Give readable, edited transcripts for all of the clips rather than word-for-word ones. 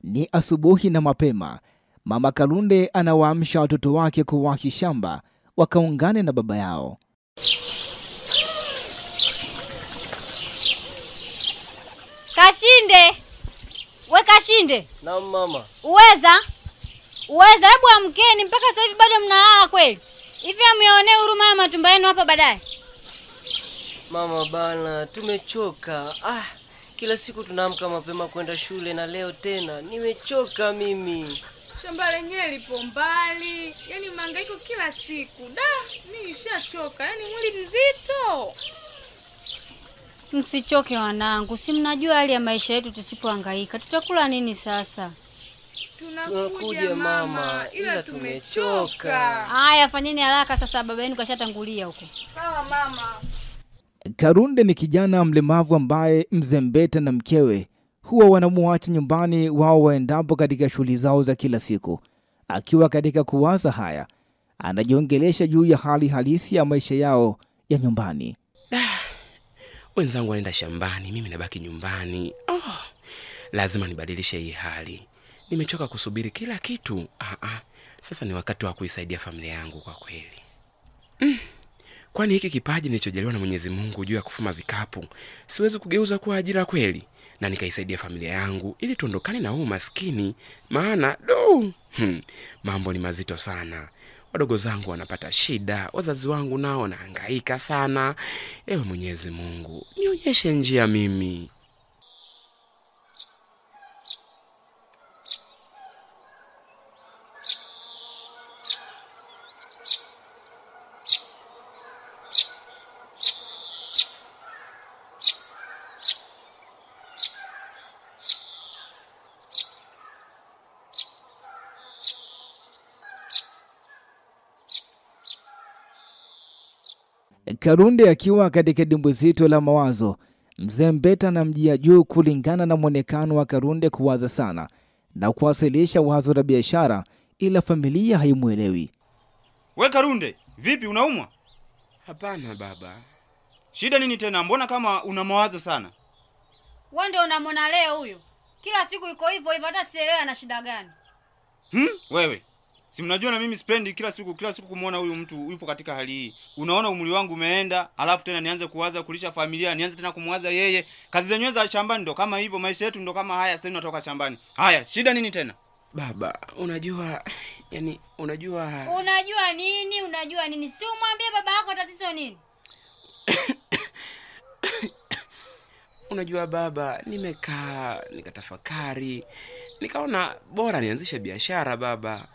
Ni asubuhi na mapema. Mama Kalunde anawaamsha watoto wake kuwahi shamba wakaungane na baba yao. Kashinde! We Kashinde! Naam mama. Uweza? Uweza, hebu amkeni, mpaka sasa hivi bado mnalala kweli. Hivi amionee huruma ya matumba yenu hapa baadaye. Mama bana, tumechoka. Kila siku tunaamka mapema kwenda shule na leo tena nimechoka mimi. Shamba lenyewe lipo mbali, yaani mahangaiko kila siku. Da, mimi nishachoka, yaani mwili mzito. Msichoke wanangu, si mnajua hali ya maisha yetu, tusipohangaika tutakula nini sasa? Tunakuja mama, ila tumechoka. Haya, fanyeni haraka sasa, baba yenu kashatangulia huko. Sawa mama. Karunde ni kijana mlemavu ambaye Mzee Mbeta na mkewe huwa wanamuacha nyumbani wao waendapo katika shughuli zao za kila siku. Akiwa katika kuwaza haya, anajiongelesha juu ya hali halisi ya maisha yao ya nyumbani. Wenzangu wanaenda shambani, mimi nabaki nyumbani. Lazima nibadilishe hii hali. Nimechoka kusubiri kila kitu. Sasa ni wakati wa kuisaidia familia yangu kwa kweli. Kwani hiki kipaji nilichojaliwa na Mwenyezi Mungu juu ya kufuma vikapu siwezi kugeuza kuwa ajira kweli, na nikaisaidia familia yangu ili tuondokane na huu maskini? Maana mambo ni mazito sana. Wadogo zangu wanapata shida, wazazi wangu nao wanahangaika sana. Ewe Mwenyezi Mungu, nionyeshe njia mimi. Karunde akiwa katika dimbwi zito la mawazo, Mzee Mbeta anamjia juu kulingana na mwonekano wa Karunde kuwaza sana na kuwasilisha wazo la biashara, ila familia haimuelewi. We Karunde, vipi, unaumwa? Hapana baba. Shida nini tena? Mbona kama una mawazo sana? Wewe ndio unamwona leo huyo. Kila siku yuko hivyo hivyo, hata sielewi ana shida gani. Wewe si mnajua na mimi sipendi kila siku kumuona huyu mtu yupo katika hali hii. Unaona umri wangu umeenda, alafu tena nianze kuwaza kulisha familia, nianze tena kumwaza yeye. Kazi zenyewe za shambani ndo kama hivyo, maisha yetu ndo kama haya, sasa tunatoka shambani. Haya, shida nini tena? Baba, unajua, yani unajua. Unajua nini? Unajua nini? Si umwambie baba yako tatizo nini? Unajua baba, nimekaa nikatafakari, nikaona bora nianzishe biashara baba.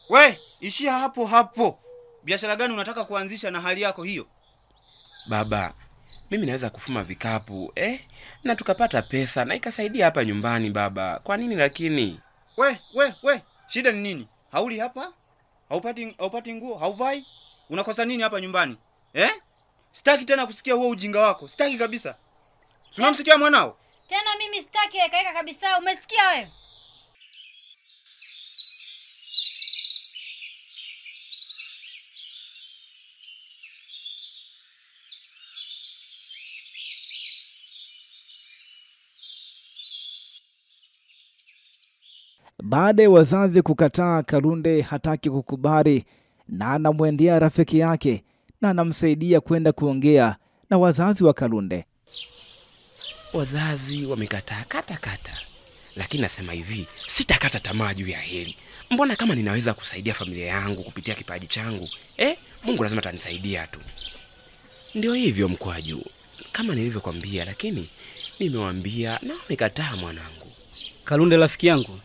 We, ishia hapo hapo. Biashara gani unataka kuanzisha na hali yako hiyo? Baba, mimi naweza kufuma vikapu, na tukapata pesa na ikasaidia hapa nyumbani baba. Kwa nini lakini? We, shida ni nini? Hauli hapa? Haupati nguo, hauvai? Unakosa nini hapa nyumbani? Sitaki tena kusikia huo ujinga wako. Sitaki kabisa. Si unamsikia mwanao? Tena mimi sitaki kaeka kabisa. Umesikia wewe? Baada ya wazazi kukataa, Karunde hataki kukubali na anamwendea rafiki yake na anamsaidia kwenda kuongea na wazazi wa Karunde. Wazazi wamekataa kata kata, lakini nasema hivi, sitakata tamaa juu ya hili. Mbona kama ninaweza kusaidia familia yangu kupitia kipaji changu, Mungu lazima atanisaidia tu. Ndio hivyo Mkwaju, kama nilivyokuambia, lakini nimewaambia na wamekataa mwanangu. Karunde rafiki yangu,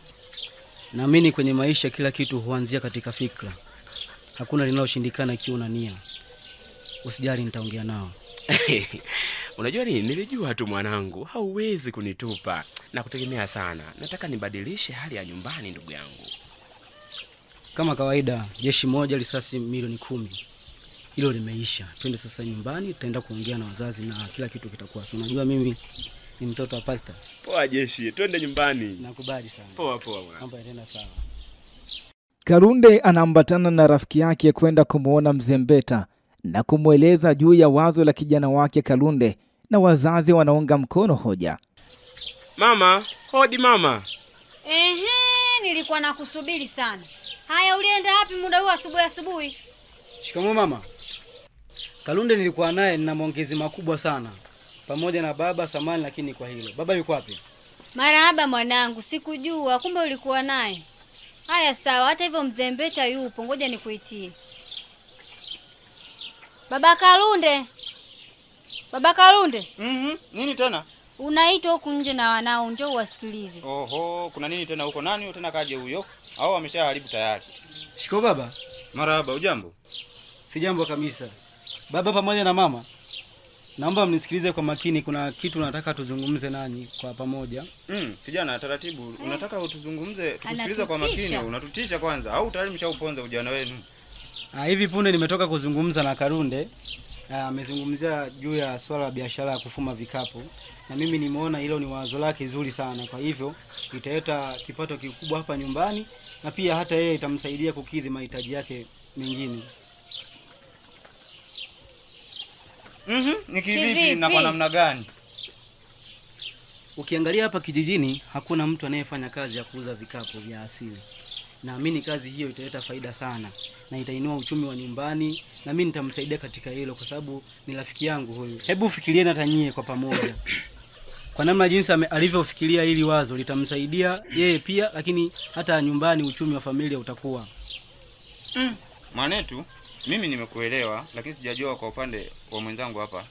naamini kwenye maisha kila kitu huanzia katika fikra. Hakuna linaloshindikana ikiwa una nia. Usijali, nitaongea nao. Unajua nini? Nilijua tu mwanangu, hauwezi kunitupa. Na kutegemea sana. Nataka nibadilishe hali ya nyumbani ndugu yangu. Kama kawaida, jeshi moja risasi milioni 10. Hilo limeisha. Twende sasa nyumbani, tutaenda kuongea na wazazi na kila kitu kitakuwa sawa. Unajua mimi ni mtoto wa pastor. Poa jeshi, twende nyumbani. Nakubali sana. Poa poa mwanangu. Mambo yanaenda sawa. Karunde anaambatana na rafiki yake kwenda kumuona Mzee Mbeta na kumweleza juu ya wazo la kijana wake Karunde, na wazazi wanaunga mkono hoja. Mama, hodi mama. Ehe, nilikuwa nakusubiri sana. Haya, ulienda wapi muda huu asubuhi asubuhi? Shikamoo mama. Kalunde nilikuwa naye nina maongezi makubwa sana pamoja na baba samani, lakini kwa hilo. Baba yuko wapi? Marahaba mwanangu, sikujua kumbe ulikuwa naye. Haya sawa, hata hivyo mzee Mbeta yupo, ngoja nikuitie. Baba Kalunde. Baba Kalunde. Nini tena? Unaitwa huku nje na wanao, njoo uwasikilize. Oho, kuna nini tena huko? Nani tena kaje huyo? Hao wameshaharibu tayari. Shikamoo baba. Marahaba, ujambo? Sijambo kabisa. Baba pamoja na mama, naomba mnisikilize kwa makini, kuna kitu nataka tuzungumze nanyi kwa pamoja. Kijana taratibu, unataka utuzungumze, tukusikilize kwa makini, unatutisha kwanza au tayari mshauponza ujana wenu? Hivi punde nimetoka kuzungumza na Kalunde. Amezungumzia juu ya swala la biashara ya kufuma vikapu, na mimi nimeona hilo ni wazo lake zuri sana. Kwa hivyo italeta kipato kikubwa hapa nyumbani, na pia hata yeye itamsaidia kukidhi mahitaji yake mengine. Ni kivipi na kwa namna gani? Ukiangalia hapa kijijini hakuna mtu anayefanya kazi ya kuuza vikapu vya asili. Naamini kazi hiyo italeta faida sana na itainua uchumi wa nyumbani, na mimi nitamsaidia katika hilo kwa sababu ni rafiki yangu huyu. Hebu fikirieni hata nyie kwa pamoja. Kwa namna jinsi alivyofikiria hili wazo litamsaidia yeye pia, lakini hata nyumbani uchumi wa familia utakuwa. Mwanetu, mimi nimekuelewa lakini sijajua kwa upande wa mwenzangu hapa.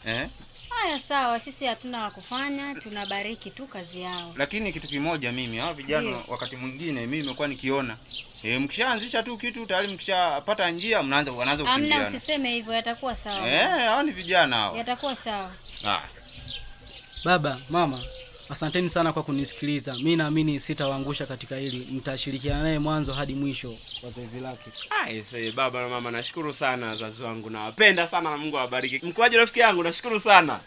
Haya sawa, sisi hatuna la kufanya, tunabariki tu kazi yao. Lakini kitu kimoja mimi, hawa vijana wakati mwingine mimi nimekuwa nikiona mkishaanzisha tu kitu tayari mkishapata njia mnaanza wanaanza kukimbiana. Amna, usiseme hivyo, yatakuwa sawa. Hao ni vijana hao. Yatakuwa sawa. Baba, mama, asanteni sana kwa kunisikiliza. Mimi naamini sitawaangusha katika hili. Nitashirikiana naye mwanzo hadi mwisho wa zoezi lake. Aise, baba na mama, nashukuru sana wazazi wangu. Nawapenda sana na Mungu awabariki. Mkwaje rafiki yangu, nashukuru sana.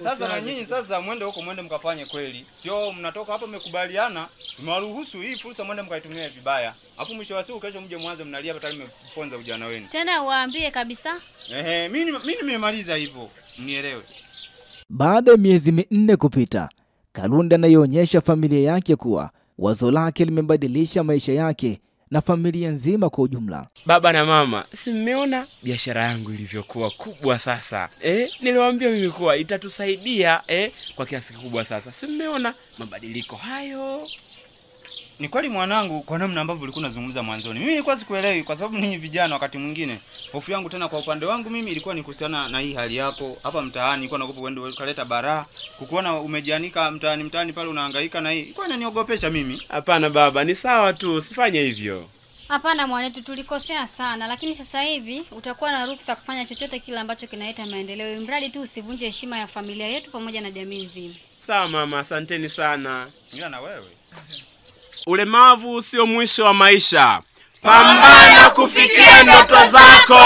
Sasa na nyinyi sasa mwende huko, mwende mkafanye kweli. Sio mnatoka hapo mmekubaliana, mmewaruhusu hii fursa mwende mkaitumia vibaya. Alafu mwisho wa siku kesho mje mwanze mnalia hapa tayari mmeponza ujana wenu. Tena waambie kabisa. Mimi nimemaliza hivyo. Mnielewe. Baada ya miezi 4 kupita, Kalunde anaionyesha familia yake kuwa wazo lake limebadilisha maisha yake na familia nzima kwa ujumla. Baba na mama, si mmeona biashara yangu ilivyokuwa kubwa sasa? Niliwaambia mimi kuwa itatusaidia kwa kiasi kikubwa sasa. Si mmeona mabadiliko hayo? Ni kweli mwanangu, kwa namna ambavyo ulikuwa unazungumza mwanzoni. Mimi nilikuwa sikuelewi kwa sababu ninyi vijana wakati mwingine hofu yangu tena kwa upande wangu mimi ilikuwa ni kuhusiana na hii hali yako hapa mtaani. Nilikuwa naogopa uende ukaleta baraa, kukuona umejianika mtaani pale unahangaika na hii. Ilikuwa inaniogopesha mimi. Hapana baba, ni sawa tu, usifanye hivyo. Hapana mwanetu, tulikosea sana, lakini sasa hivi utakuwa na ruksa kufanya chochote kile ambacho kinaleta maendeleo, mradi tu usivunje heshima ya familia yetu pamoja na jamii nzima. Sawa mama, asanteni sana. Ila na wewe. Ulemavu sio mwisho wa maisha. Pambana kufikia ndoto zako.